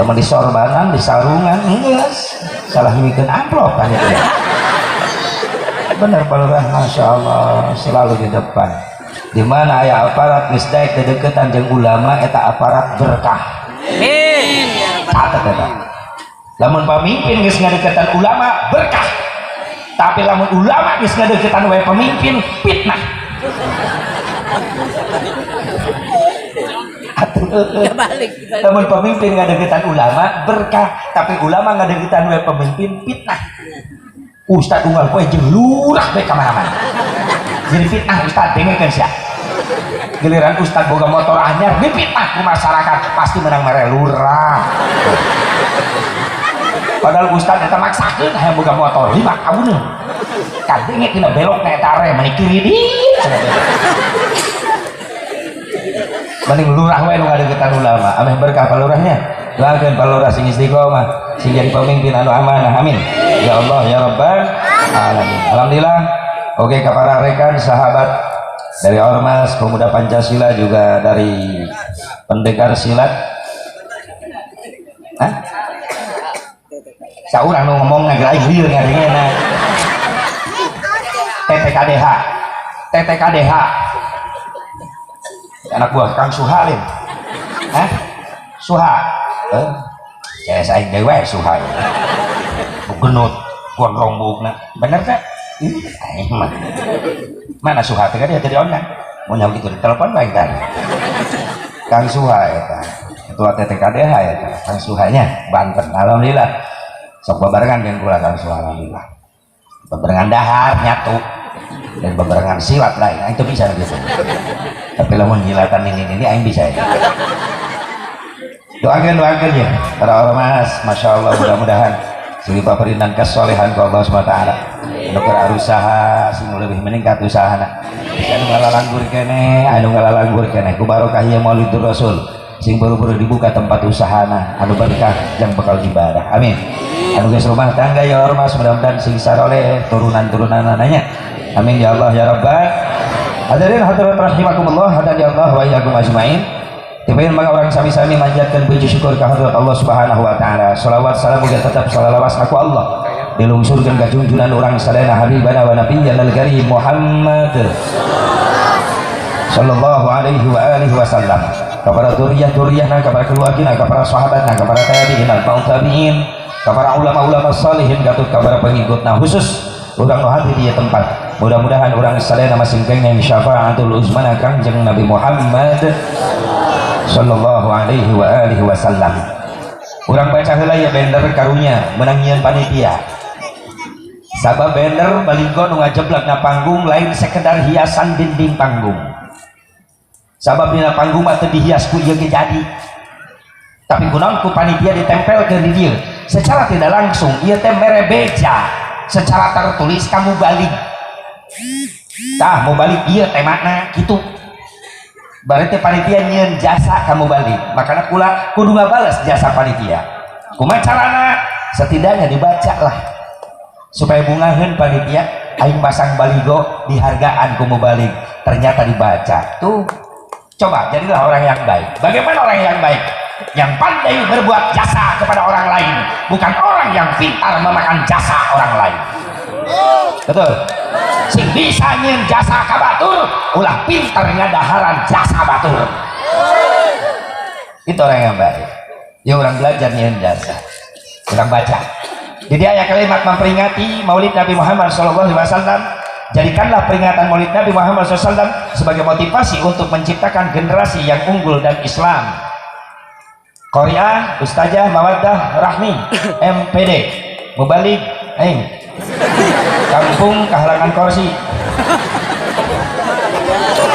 Lamun disorbanan, disarungan, geus salah nyimikeun amplop kan itu. Bener Pak Lurah, Masya Allah, selalu di depan. Di mana aya aparat geus daek dedeketan jeung ulama, eta aparat berkah. Amin. Catat eta. Lamun pamimpin geus ngadeukeutan ulama, berkah. Tapi lamun ulama geus ngadeukeutan wae pemimpin, fitnah. Balik. Lamun pemimpin ngadeukeutan ulama, berkah, tapi ulama ngadeukeutan wae pemimpin, fitnah. Ustad unggal poe jeung lurah bae ka mana-mana. Jadi fitnah ustad, dengekeun sia. Giliran ustad boga motor anyar dipitnah ku masyarakat, pasti menang mere lurah. Padahal ustad eta maksakeun hayang boga motor 5 tahuneun. Kadenge tina belok na eta rem meni kiri di. Mending lurah wae nu ngadeukeutan ulama, ameh berkah Pak Lurahnya. Doakeun Pak Lurah sing istiqomah, sing jadi pemimpin anu amanah. Amin. Ya Allah ya Rabbal alamin. Alhamdulillah. Oke, kepada rekan sahabat dari Ormas Pemuda Pancasila, juga dari Pendekar Silat. Hah? Saurang nu ngomong geura aing lieur ngadengena. TTKDH. TTKDH. Anak buah Kang Suha lin. Hah? Suha. Eh, saya aing dewe Suha. Genut gondrong buukna. Bener teh? Ih, aing mah. Mana Suha teh dia tadi online. Mau nyawa gitu di telepon bae kan. Kang Suha eta. Ketua TTKDH eta. Kang Suhanya Banten. Alhamdulillah. Sok babarengan jeung kula Kang Suha, alhamdulillah. Babarengan dahar nyatu dan babarengan silat lain, aing teu bisa gitu. Tapi lamun nyilatan ini aing bisa ya. Doakan, doakan ya para ormas, Masya Allah, mudah-mudahan sing dipaparinan kesolehan ku Allah SWT. Anu keur usaha sing lebih meningkat usahana, anu ngalalanggur keneh, anu ngalalanggur keneh, ku barokah ieu Maulidur Rasul sing buru-buru dibuka tempat usahana anu berkah yang bakal ibadah. Amin. Anu geus rumah tangga ya ormas, mudah-mudahan sing saroleh turunan-turunan nanya. Amin ya Allah ya Rabbal. Hadirin hadirat rahimakumullah, hadani Allah wa iyyakum ajmain. Tibain maka orang sami-sami manjatkan puji syukur ke hadirat Allah Subhanahu wa taala. Salawat salam muga tetap salalawas aku Allah dilungsurkan ka junjunan urang sadayana habibana wa nabiyyana al-karim Muhammad sallallahu alaihi wa alihi wasallam, kepada dzurriyyah-dzurriyyahna, kepada keluargina, kepada sahabatna, kepada tabi'in, tabi'in, kepada ulama-ulama salihin, katut kepada pengikutna, khusus urang nu hadir di tempat. Mudah-mudahan urang sadayana masing kenging syafaatul uzmana Kangjeng Nabi Muhammad sallallahu alaihi wa alihi wasallam. Urang baca heula ya banner karunya menang nyieun panitia. Sabab banner baligo nu ngajeblak na panggung lain sekedar hiasan dinding panggung. Sabab dina panggung mah teu dihias ku ieu ge jadi. Tapi kunaon ku panitia ditempelkeun di dieu? Secara tidak langsung ieu teh mere beja secara tertulis kamu balik. Tah mau balik ieu temana gitu. Berarti panitia nyieun jasa kamu balik. Makanya kula kudu ngabales jasa panitia. Kumaha carana? Setidaknya dibaca lah supaya bungaheun panitia aing pasang baligo dihargaan ku mubalik, ternyata dibaca. Tuh, coba jadilah orang yang baik. Bagaimana orang yang baik? Yang pandai berbuat jasa kepada orang lain, bukan orang yang pintar memakan jasa orang lain. Betul? Sing bisa nyieun jasa ka batur, ulah pintar ngadaharan jasa batur. Itu orang yang baik. Ya orang belajar nyieun jasa. Orang baca. Jadi ayat kalimat memperingati Maulid Nabi Muhammad SAW, jadikanlah peringatan Maulid Nabi Muhammad SAW sebagai motivasi untuk menciptakan generasi yang unggul dan Islam. Qoriah Ustazah Mawaddah Rahmi MPD Mubalik aing Kampung Kahalangan Korsi,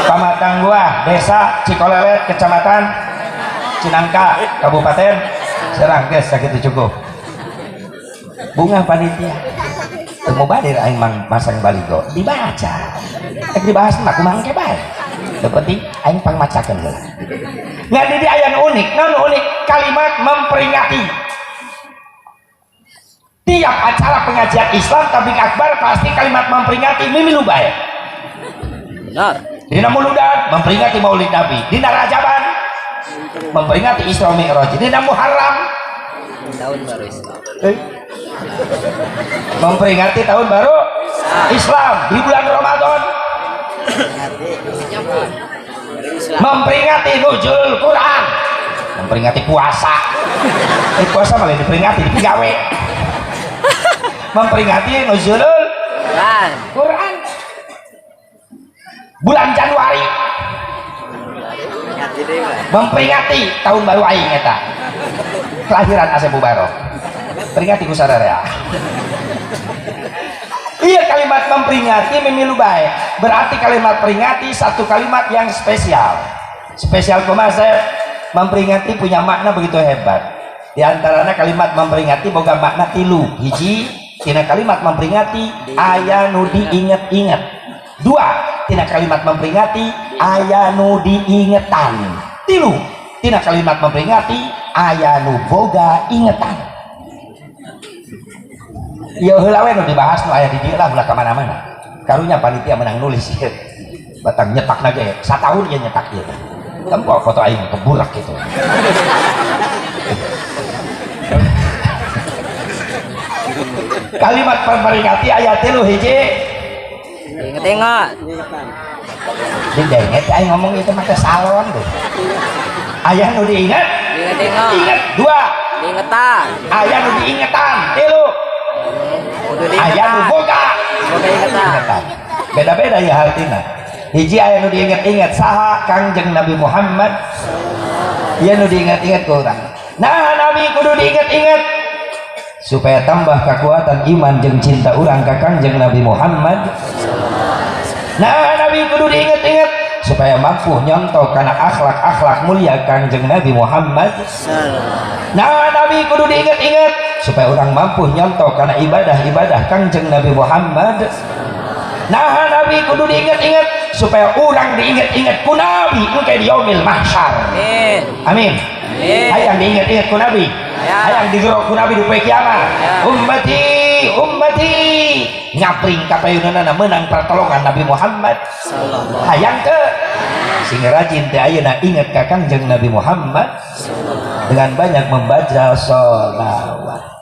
Pamatang Gua, Desa Cikolelet, Kecamatan Cinangka, Kabupaten Serang. Guys, sakitu cukup. Bunga panitia teu mubadir aing mang masang baligo dibaca, rek dibahas mah kumaha engke bae, nu penting aing pangmacakeun heula. Ngan di dieu aya nu unik. Naon nu unik? Kalimat memperingati. Tiap acara pengajian Islam tabligh akbar pasti kalimat memperingati mimilu bae. Benar. Dina Muludan memperingati Maulid Nabi, dina Rajaban memperingati Isra Mi'raj, dina Muharram Tahun baru Islam. Eh? Memperingati tahun baru Islam di bulan Ramadan. Islam. Memperingati nuzul Quran, memperingati puasa. Eh, puasa malah diperingati digawe. Memperingati nuzulul Quran. Quran bulan Januari, memperingati tahun baru aing eta kelahiran Asep Mubarok, peringati ku sararea. Iya, kalimat memperingati memilu baik berarti kalimat peringati satu kalimat yang spesial. Spesial kumaha saya? Memperingati punya makna begitu hebat. Di antaranya kalimat memperingati boga makna tilu. Hiji, tina kalimat memperingati aya nu diinget-inget. Dua, tina kalimat memperingati aya nu diingetan. Tilu, tina kalimat memperingati aya nu boga ingetan. Ya heula we nu dibahas nu aya di dieu lah, ulah ka mana-mana. Karunya panitia menang nulis ieu. Batang nyetak ge satahun ieu nyetak ieu. Tempo foto aing keburak gitu. Kalimat memperingati ayat tilu. Hiji, Ingat-ingat. Didenget aing ngomong itu mah teh salon tuh. Aya nu diinget? Diinget-inget. Inget. Dua, Diingetan. Aya nu diingetan. Tilu, Kudu aya nu diingetan. Boga Boga ingetan. Ingetan. Beda-beda ya artina. Hiji, aya nu diinget-inget. Saha? Kangjeng Nabi Muhammad. Ieu nu diinget-inget ku urang. Nah, Nabi kudu diinget-inget supaya tambah kekuatan iman jeung cinta urang ka Kangjeng Nabi Muhammad. Nah, Nabi kudu diinget-inget supaya mampu nyontoh kana akhlak-akhlak mulia Kangjeng Nabi Muhammad. Nah, Nabi kudu diinget-inget supaya orang mampu nyontoh kana ibadah-ibadah Kangjeng Nabi Muhammad. Nah, Nabi kudu diinget-inget supaya orang diinget-inget ku Nabi engke di yaumil mahsyar. Amin. Amin. Amin. Hayang diinget-inget ku Nabi? Hayang. Hayang digero ku Nabi di poe kiamat? Ya. Ummati, ummati, ngapring kapayunana menang pertolongan Nabi Muhammad. Sallallahu. Hayang ke sing rajin teh ayeuna inget ka Kangjeng Nabi Muhammad dengan banyak membaca sholawat.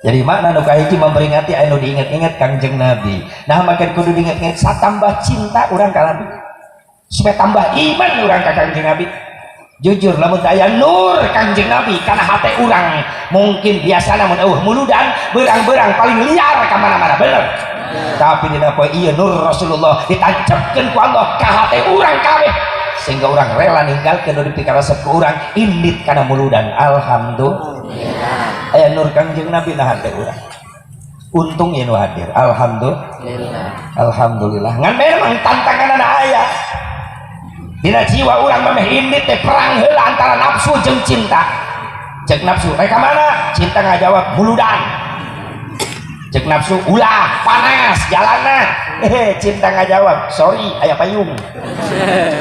Jadi makna nu kahiji memperingati anu diinget-inget Kangjeng Nabi. Nah, makin kudu diinget-inget satambah cinta urang ka Nabi, supaya tambah iman urang ka Kangjeng Nabi. Jujur, lamun teu aya nur Kangjeng Nabi kana hate urang, mungkin biasa namun eueuh muludan, berang-berang paling liar ka mana-mana, bener. Tapi dina poe ieu nur Rasulullah ditancepkeun ku Allah ka hate urang kabeh sehingga orang rela ninggalkeun nu dipikaresep ku urang, indit kana muludan. Alhamdulillah aya nur Kangjeng Nabi na hate urang. Untung ieu nu hadir, alhamdulillah. Alhamdulillah. Alhamdulillah. Ngan memang tantangan aya dina jiwa urang memeh indit teh perang heula antara nafsu jeung cinta. Cek nafsu, "Rek ka mana?" Cinta ngajawab, "Muludan." Cek nafsu, "Ulah, panas jalanna." Eh, cinta ngajawab, "Sorry, aya payung."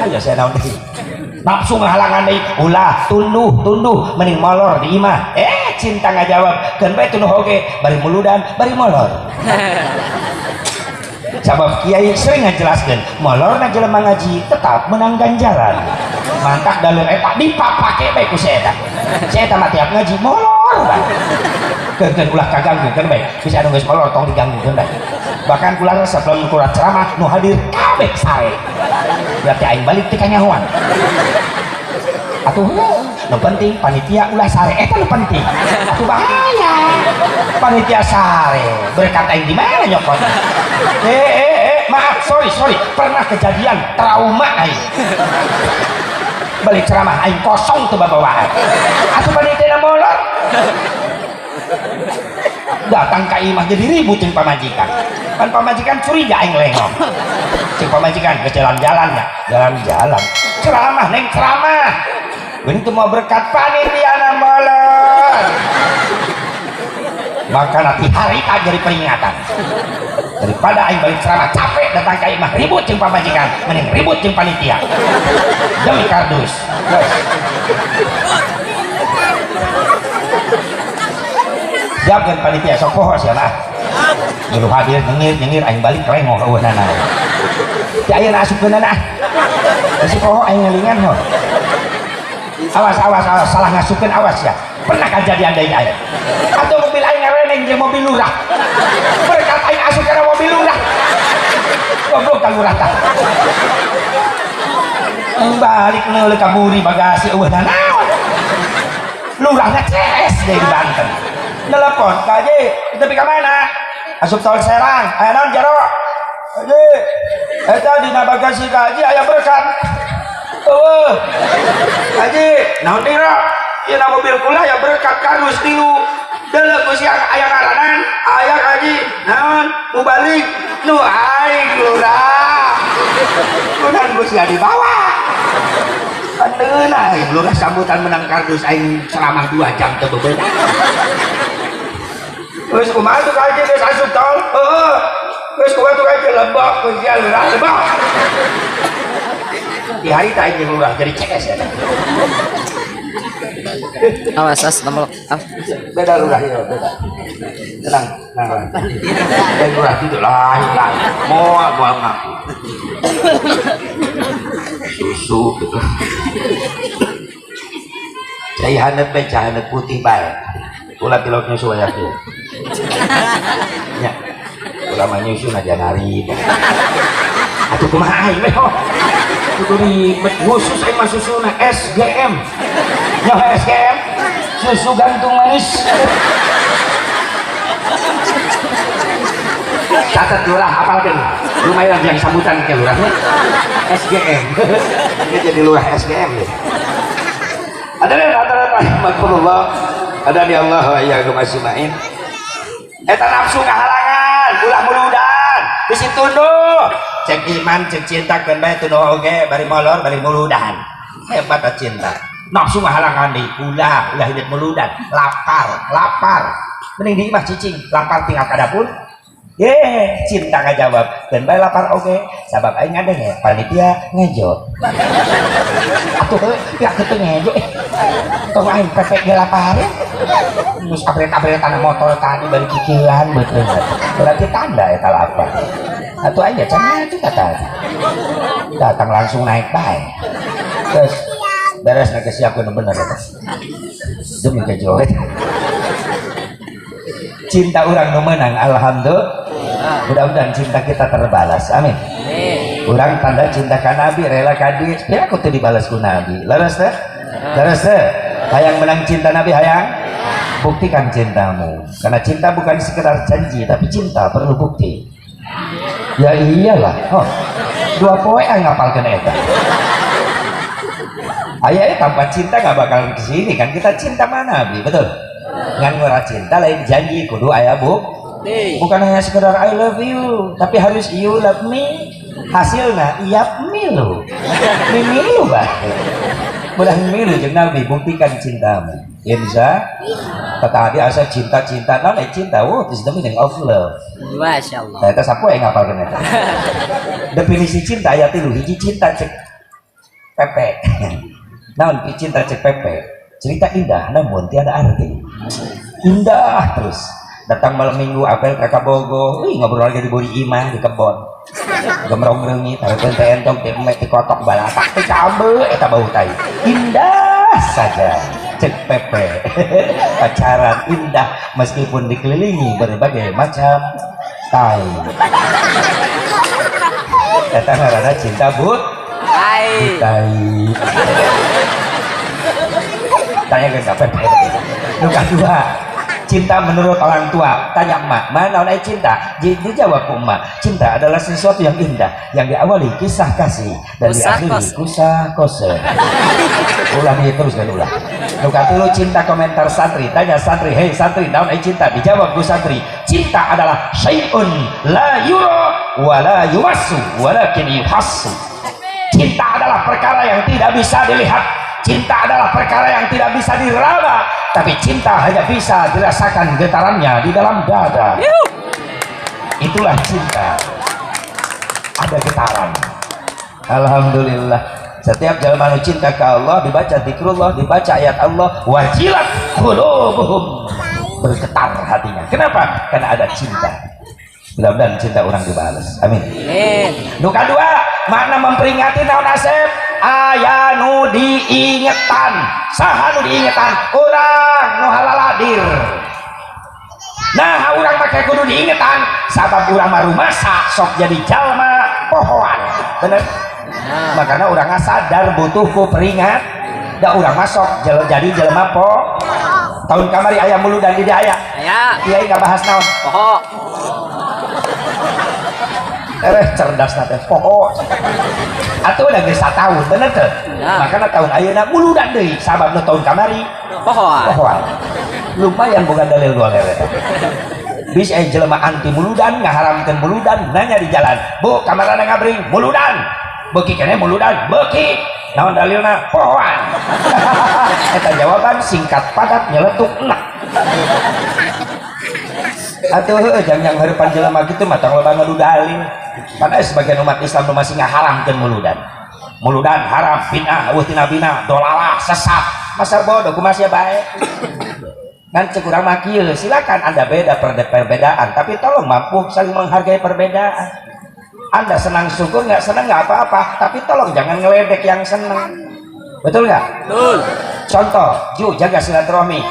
Ayo saya naon deui? Nafsu ngahalangan deui, "Ulah, tunduh, tunduh, mending molor di imah." Eh, cinta ngajawab, "Keun bae tunduh oge, bari muludan bari molor." Sabab kiai sering ngajelaskeun, molorna jelema ngaji tetap menang ganjaran. Mantak dalil eta dipapake bae ku si eta. Si eta mah tiap ngaji molor bae. Keun ulah kaganggu, keun bae. Bisa anu geus molor tong diganggu, keun bae. Bahkan kula resep lamun kula ceramah nu hadir kabeh sare. Berarti aing balik teh kanyahoan. Atuh heuh, nu penting panitia ulah sare, eta nu penting. Atuh bahaya. Panitia sare, berkat aing di mana nyokot? Eh, eh, eh, maaf, sorry, sorry. Pernah kejadian trauma aing. Balik ceramah aing kosong tuh babawaan. Atuh panitia molor. Datang ka imah jadi ribut jeung pamajikan. Pan pamajikan curiga aing lengong. Cek pamajikan ke jalan-jalan ya, jalan-jalan. Ceramah, neng, ceramah. Ini tuh mau berkat panitia molor. Maka nanti hari tak jadi peringatan. Daripada aing balik ceramah capek datang ka imah ribut jeung pamajikan, mending ribut jeung panitia. Demi kardus. Yes. Jawabkan panitia sok poho sia mah. Dulu hadir nyengir nyengir, aing balik lengoh eueuhnana. Ti ayeuna asupkeunana ah. Bisi poho aing ngelingan ho. Awas, awas, awas, salah ngasupkeun, awas ya. Pernah kejadian deui aing. Atau mobil aing ngareneng jeung mobil lurah. Berkat aing asup kana mobil lurah. Goblok ka lurah tah. Aing balik neuleuh ka buri bagasi euweuh naon. Lurahna CS deh di Banten. Telepon, "Ka Haji, tapi ka mana?" "Asup tol Serang." "Aya naon jero?" "Haji, eta dina bagasi ka Haji aya berkat." "Euweuh." "Haji, naon dira?" "Ieu na mobil kula aya berkat kardus tilu." "Deuleu ku sia aya ngaranan?" "Aya Ka Haji." "Naon?" "Mubalig." Nu aing lurah. Kunan ku sia dibawa. Pandeuna aing lurah sambutan menang kardus, aing selama 2 jam teu bebeunang. "Geus kumaha tuh Ka Haji, geus asup tol?" "Heeh." "Geus kumaha tuh Ka Haji?" "Lebok ku sia lurah, lebok." Di hari tak aing lurah jadi CS ya. Awas, as, nomor. Ah. Beda lurah ya, beda. Tenang, tenang. Dan lurah itu lain lain. Moal moal ngaku. Susu gitu. Cai haneut bae, cai haneut putih bae. Ulah tilok nyusu aya kieu. Nya. Ulah mah nyusu na janari. Atuh kumaha aing we ho. Kudu ribet khusus aing mah susuna SGM. Nyaho SGM? Susu gantung manis. Catat lurah, apalkeun. Lumayan yang sambutan ke lurahnya. SGM. Ini jadi lurah SGM ya. Ada rata-rata rahmatullah. Ada di Allah wa iyyakum ajmain. Eta nafsu ngahalangan, ulah muludan. Bisi tunduh. Cek iman, cek cinta keun bae tunduh oge bari molor bari muludan. Hebat cinta. Nafsu ngahalangan deui, ulah ulah hidup muludan, lapar, lapar. Mending di imah cicing, lapar tinggal ka dapur. Ye, cinta ngajawab, dan bae lapar oge, sabab aing ngadenge panitia ngejo. Atuh heuh, ya kitu ngejo eh. Tong aing pepek ge lapar. Geus abret-abret tanah motor tadi bari kikieuan beuteung. Berarti tanda eta lapar. Atuh aing ge can ngejo kata. Datang langsung naik bae. Terus beres nek siapkeun bener eta. Demi kejo. Cinta orang nu menang, alhamdulillah. Mudah-mudahan cinta kita terbalas, amin. Orang tanda cinta ka Nabi, rela ka dieu, pira ku teu dibalas ku Nabi. Leres teh? Leres teh? Hayang menang cinta Nabi, hayang? Buktikan cintamu. Karena cinta bukan sekedar janji, tapi cinta perlu bukti. Ya iyalah. Oh, dua poe ngapalkeun eta. Aya tanpa cinta nggak bakalan kesini kan, kita cinta sama Nabi, betul? Ngan ngora cinta lain janji kudu aya bu. Bukan hanya sekedar I love you, tapi harus you love me. Hasilnya iya milu. Milu bah. Mudah milu jeung Nabi, buktikan cintamu. Ya bisa? Kata tadi asa cinta-cinta, nah cinta, oh, this is the meaning of love. Masya Allah. Nah, itu sapu yang ngapalkeun eta. Definisi cinta ayat tilu, hiji cinta cek Pepe. Naon cinta cek Pepe? Cerita indah namun tiada arti. Indah terus. Datang malam minggu apel ka Kabogo, wih ngobrol lagi di buri imah di kebon. Gemrong reungit, tahu teh entong teh mek teh kotok balatak teh cabe eta bau tai. Indah saja cek Pepe. Pacaran indah meskipun dikelilingi berbagai macam tai. Eta ngaranna cinta but Tai. tai. Tanya ke Pepe. Nu kadua, cinta menurut orang tua. Tanya emak, mana naon cinta? Dijawab ku emak, cinta adalah sesuatu yang indah yang diawali kisah kasih dan Kusah diakhiri kose. kusah kose. Ulah nih terus kan ulah. Nu katilu cinta komentar santri. Tanya santri, hei santri, naon cinta? Dijawab ku santri, cinta adalah syai'un la yura wa la yumassu walakin yuhassu. Cinta adalah perkara yang tidak bisa dilihat. Cinta adalah perkara yang tidak bisa diraba, tapi cinta hanya bisa dirasakan getarannya di dalam dada. Itulah cinta. Ada getaran. Alhamdulillah. Setiap jalma nu cinta ke Allah, dibaca zikrullah, dibaca ayat Allah, wajilat qulubuhum, bergetar hatinya. Kenapa? Karena ada cinta. Mudah-mudahan cinta orang dibalas. Amin. Amin. Nu kadua, makna memperingati naon Asep? Aya nu diingetan. Saha nu diingetan? Urang nu halaladir. Nah, urang make kudu diingetan sabab urang mah rumasa sok jadi jalma pohoan. Bener? Nah. Makanya urang sadar butuh ku peringat da urang masuk jadi jelema po. Tahun kamari aya muludan di dieu aya. Aya. Kiai ngabahas naon? Poho. Eh, cerdas teh poho. Atuh udah geus satahun, bener teu? Ya. Makanya tahun ayeuna muludan deui sabab nu tahun kamari Pohoan. Pohoan. Lumayan bukan dalil goler eta. Bisa aya jelema anti muludan, ngaharamkeun muludan, nanya di jalan, "Bu, kamarana ngabring?" "Muludan." "Beuki keneh muludan?" "Beuki." "Naon dalilna?" "Pohoan." Eta jawaban singkat, padat, nyeletuk, enak. Atuh heueuh, jang yang heurepan jelema kitu mah tong loba ngadu dalil. Padahal sebagian umat Islam nu masih ngaharamkeun muludan. Muludan haram, bid'ah, euweuh tina bina, dolalah, sesat. Masa bodoh kumaha sia bae. Ngan cek urang mah kieu, silakan Anda beda perbedaan, tapi tolong mampu saling menghargai perbedaan. Anda senang syukur, nggak senang nggak apa-apa, tapi tolong jangan ngeledek yang senang. Betul nggak? Betul. Contoh, Ju jaga silaturahmi.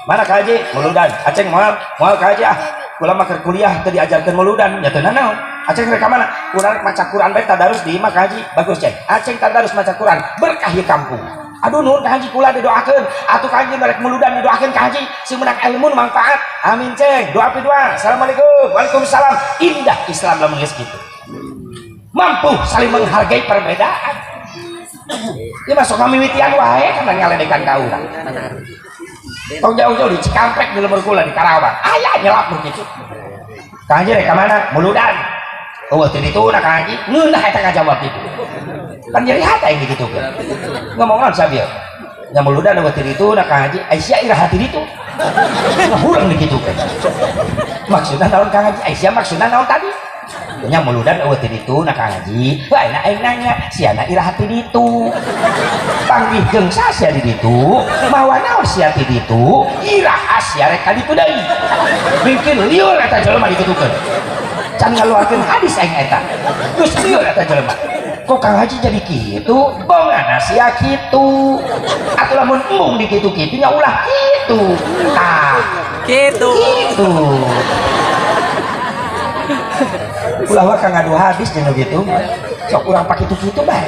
Mana Ka Haji? Muludan. Aceng moal, moal Ka Haji ah. Kula mah keur kuliah teu diajarkeun muludan, nya teu nanaon. Aceng rek ka mana? Urang maca Quran bae tadarus di imah Ka Haji. Bagus, Ceng. Aceng tadarus maca Quran, berkah ieu kampung. Aduh, nuhun Ka Haji, kula didoakeun. Atuh Ka Haji rek muludan didoakeun Ka Haji, sing menang ilmu nu manfaat. Amin, Ceng. Doa pi doa. Assalamualaikum. Waalaikumsalam. Indah Islam lamun geus kitu. Mampu saling menghargai perbedaan. Ya masuk kami witian wae kana ngaledekan ka urang. Tong jauh-jauh di Cikampek, di lembur kula di Karawang. Aya nyelap nu kitu. Ka Haji rek ka mana? Muludan. Oh, teu dituna Ka Haji. Ngeunah eta ngajawab kitu. Kan nyeri hati aing digitukeun. Ngomong naon sabieu? Nya muludan euweuh teu dituna Ka Haji. Ai sia iraha ti ditu? Ngahureng digitukeun. Maksudna naon Kang Haji? Ai sia maksudna naon tadi? Nya muludan euweuh ti dituna Kang Haji. Wah, enak aing nanya, siana iraha ti ditu? Panggih jeung sia di ditu, mawa naon sia ti ditu? Iraha sia rek ka ditu deui? Bikin lieur eta jelema ditutukeun. Can ngaluarkeun hadis aing eta. Geus lieur eta jelema. Kok Kang Haji jadi kitu? Bongana sia kitu. Atuh lamun embung di kitu-kitu nya ulah kitu. Tah, Kitu. Kitu. Ulah waka ngadu hadis jeung nu kitu. Sok urang pake kitu bae.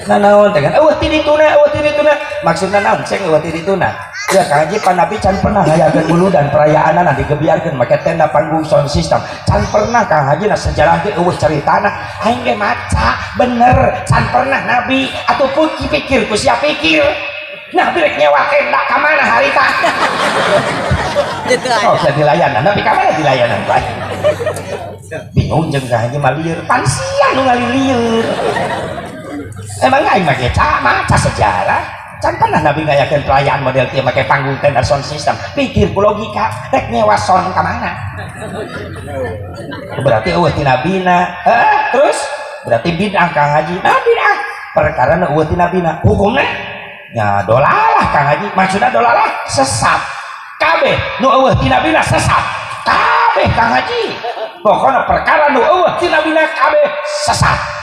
Nah, naon teh kan? Euweuh ti dituna, euweuh ti dituna. Maksudna naon, Ceng, euweuh ti dituna? Ya Kang Haji, pan Nabi can pernah ngayakeun muludan, perayaanana digebiarkeun make tenda, panggung, sound system. Can pernah Kang Haji, na sejarah ge euweuh caritana. Aing ge maca, bener, can pernah Nabi atuh pikir ku sia pikir. Nabi rek nyewa tenda ka mana harita? Itu Oh, aja. saya dilayanan, tapi ka mana dilayanan bae? Bingung jeung Kang Haji mah lieur, pan sia nu ngalilieur. Emang aing make maca sejarah. Can pernah Nabi ngayakeun perayaan model kieu make panggung, tenda, sound system. Pikir ku logika, rek nyewa sound ka mana? Berarti euweuh ti nabina. Heh, terus berarti bid'ah Kang Haji. Nah, bid'ah. Perkara nu euweuh ti nabina. Hukumna nya dolalah Kang Haji. Maksudna dolalah sesat. Kabeh nu euweuh ti nabina sesat. Kabeh Kang Haji. Pokokna perkara nu euweuh ti nabina kabeh sesat.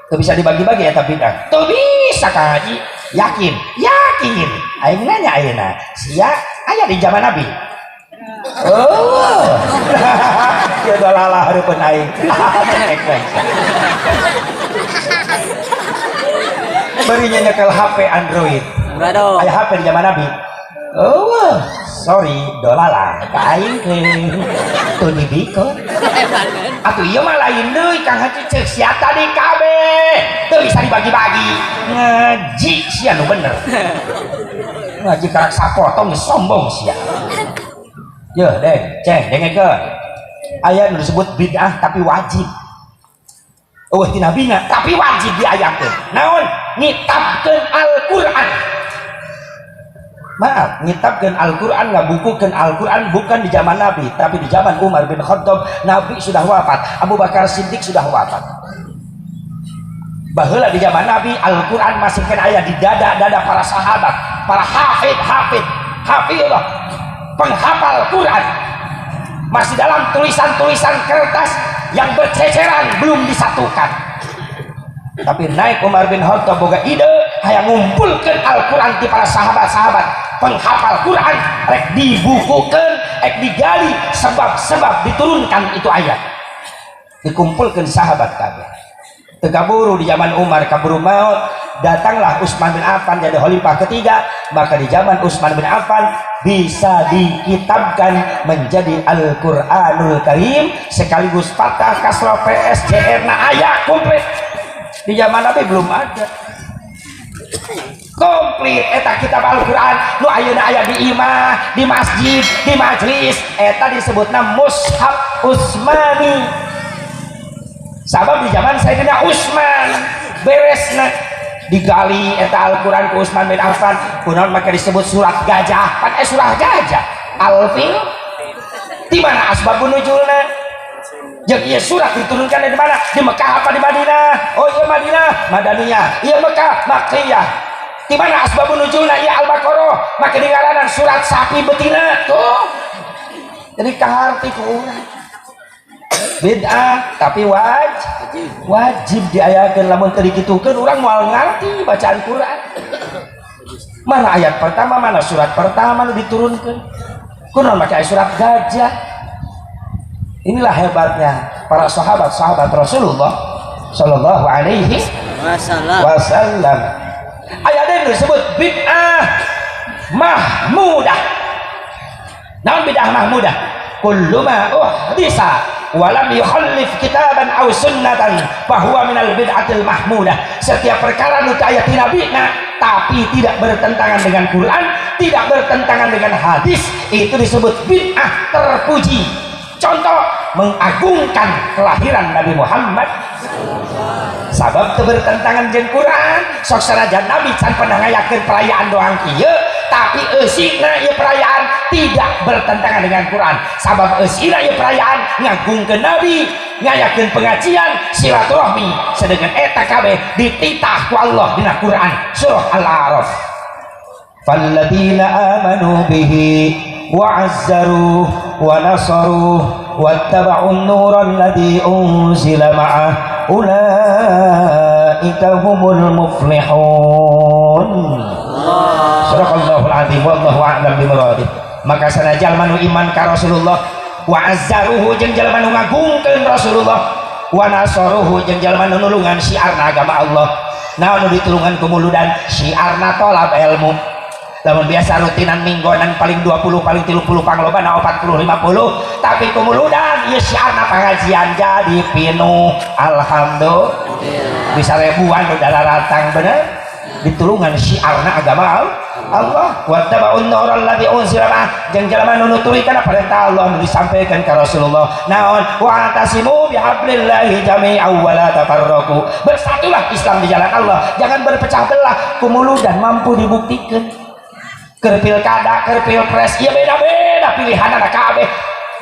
Teu bisa dibagi-bagi eta bid'ah. Teu bisa Kang Haji. Yakin, yakin. Aing nanya ayeuna, sia aya di zaman Nabi? Oh. Ya dolalah hareupeun aing. Cekek bae. Bari nyekel HP Android. Waduh. Aya HP di zaman Nabi? Oh, sorry, dolalah ka aing ke. Teu dibikeun. Atuh ieu mah lain deui Kang Haji, ceuk sia tadi kabeh. Teu bisa dibagi-bagi. Ngaji sia nu bener. Ngaji karak sapotong geus sombong sia. Yeuh, Deng, Ceng, dengekeun. Aya nu disebut bid'ah tapi wajib. Euweuh ti nabina tapi wajib diayakeun. Naon? Ngitabkeun Al-Qur'an. Maaf, ngitabkeun Al-Qur'an, ngabukukeun Al-Qur'an bukan di zaman Nabi, tapi di zaman Umar bin Khattab. Nabi sudah wafat, Abu Bakar Siddiq sudah wafat. Baheula di zaman Nabi, Al-Qur'an masih kena aya di dada-dada para sahabat, para hafid, hafid, hafidhah, penghafal Quran. Masih dalam tulisan-tulisan kertas yang berceceran, belum disatukan. Tapi naik Umar bin Khattab boga ide hayang ngumpulkeun Al-Quran di para sahabat-sahabat penghafal Quran, rek dibukukeun, rek digali sebab-sebab diturunkan itu ayat. Dikumpulkan sahabat kabeh, teu kaburu di zaman Umar kaburu maut. Datanglah Utsman bin Affan jadi khalifah ketiga. Maka di zaman Utsman bin Affan bisa dikitabkan menjadi Al-Quranul Karim sekaligus fathah, kasroh, PS, JR. Nah, ayat komplit. Di zaman Nabi belum ada komplit eta kitab Al-Quran nu ayeuna aya di imah, di masjid, di majlis. Eta disebutna Mushaf Utsmani, sabab di zaman Sayyidina Utsman beresna digali eta Al-Quran ku Utsman bin Affan. Kunaon maka disebut surat gajah? Pan surah gajah Al-Fil. Di mana asbabun nuzulna? Jeung ieu surat diturunkan di mana? Di Mekah apa di Madinah? Oh iya, Madinah, Madaniyah. Iya, Mekah, Makkiyah. Di mana asbabun nuzulna? Iya, Al-Baqarah, maka dingaranan surat sapi betina tuh. Jadi kaharti ku urang bid'ah, tapi wajib diayakeun. Lamun teu dikitukeun, urang moal ngarti bacaan Quran, mana ayat pertama, mana surat pertama nu diturunkeun. Kunaon make surat gajah? Inilah hebatnya para sahabat-sahabat Rasulullah Shallallahu Alaihi Wasallam. Wasallam. Ayat ini disebut bid'ah mahmudah. Naon bid'ah mahmudah? Kullu ma uhdisa walam yukhallif kitaban aw sunnatan fahuwa minal bid'atil mahmudah. Setiap perkara nu teu aya ti nabina tapi tidak bertentangan dengan Quran, tidak bertentangan dengan hadis, itu disebut bid'ah terpuji. Contoh, mengagungkan kelahiran Nabi Muhammad, sabab teu bertentangan jeung Quran. Sok sanajan Nabi can pernah ngayakeun perayaan doang kieu, tapi eusina ieu perayaan tidak bertentangan dengan Quran, sabab eusina ieu perayaan ngagungkeun Nabi, ngayakeun pengajian, silaturahmi. Sedangkan eta kabeh dititah ku Allah dina Quran surah Al-A'raf, "Falladzina amanu bihi wa'azzaruh wa nasaruh wattaba'un nural ladzi unzila ma'ah ulaika humul muflihun." Sadaqallahul azim, wallahu a'lam bimuradih. Maka sanajan jalma nu iman ka Rasulullah, wa azzaruhu, jeung jalma nu ngagungkeun Rasulullah, wa nasaruhu, jeung jalma nu nulungan syiarna agama Allah. Naon nu ditulungan ku muludan? Syiarna tolab ilmu. Lamun biasa rutinan minggonan paling 20, paling 30, panglobana 40, 50, tapi ku muludan ieu syiarna pengajian jadi pinuh. Alhamdulillah, bisa ribuan udah datang. Bener, ditulungan syiarna agama Allah. Wattaba'un nural ladzi unzila ma'ah, jeung jalma nu nuturi kana perintah Allah nu disampaikan ka Rasulullah. Naon? Wa'tasimu bihablillahi jami'an wa la tafarraqu. Bersatulah Islam di jalan Allah, jangan berpecah belah. Ku muludan mampu dibuktikan. Keur pilkada, keur pilpres, ieu beda-beda pilihan anak kabeh,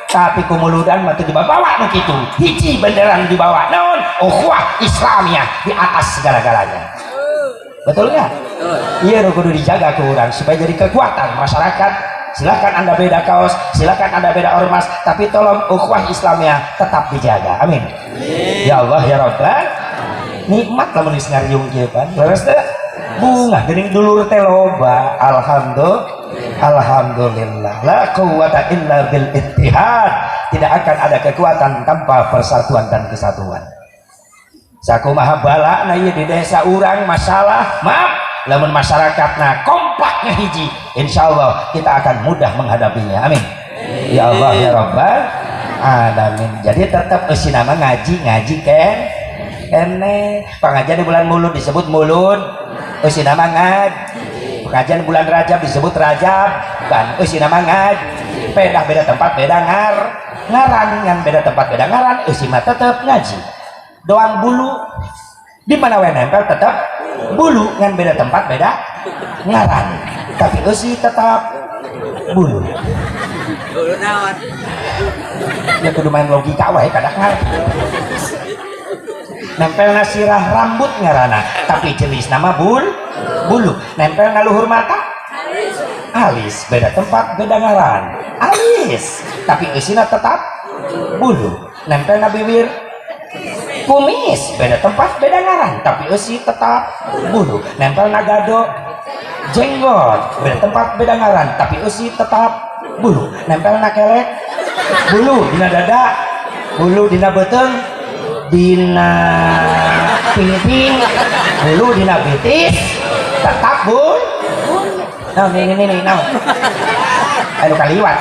tapi ku muludan mah teu dibawa nu kitu. Hiji bendera nu dibawa naon? Ukhuwah Islamiyah di atas segala-galanya. Betul nggak? Iya, nu kudu dijaga ke urang supaya jadi kekuatan masyarakat. Silakan Anda beda kaos, silakan Anda beda ormas, tapi tolong ukhuwah Islamiyah tetap dijaga. Amin ya Allah ya Rabbal. Nikmat lamun geus ngariung kieu pan. Leres teu? Bungah geuning dulur teh loba. Alhamdulillah, alhamdulillah. La quwwata illa bil ittihad. Tidak akan ada kekuatan tanpa persatuan dan kesatuan. Sakumaha balana ieu di desa urang masalah, maaf, lamun masyarakatna kompaknya hiji, insyaallah kita akan mudah menghadapinya. Amin ya Allah ya Rabbal alamin. Jadi tetap eusi nama ngaji, ngaji ken kene. Pengajian di bulan Mulud disebut Mulud, eusi nama ngaji. Pengajian bulan Rajab disebut Rajab kan, eusi nama ngaji. Beda beda tempat beda ngaran, ngan beda tempat beda ngaran, eusi mah tetep ngaji. Doang bulu di mana we nempel tetap bulu, ngan beda tempat beda ngaran, tapi eusi tetap bulu. Bulu naon? Ya kudu main logika wae. Kadang nempel sirah rambut ngarana, tapi jenis nama bulu. Nempel luhur mata alis, beda tempat beda ngaran alis, tapi eusina tetap bulu. Nempel na bibir Kumis beda tempat beda ngaran, tapi eusi tetap bulu, nempel na gado. Jenggot beda tempat beda ngaran, tapi eusi tetap bulu, nempel na kelek. Bulu dina dada, bulu dina beuteung, dina pingping, bulu dina betis, tetap bulu. Nah, ini, nah, aduh, kaliwat.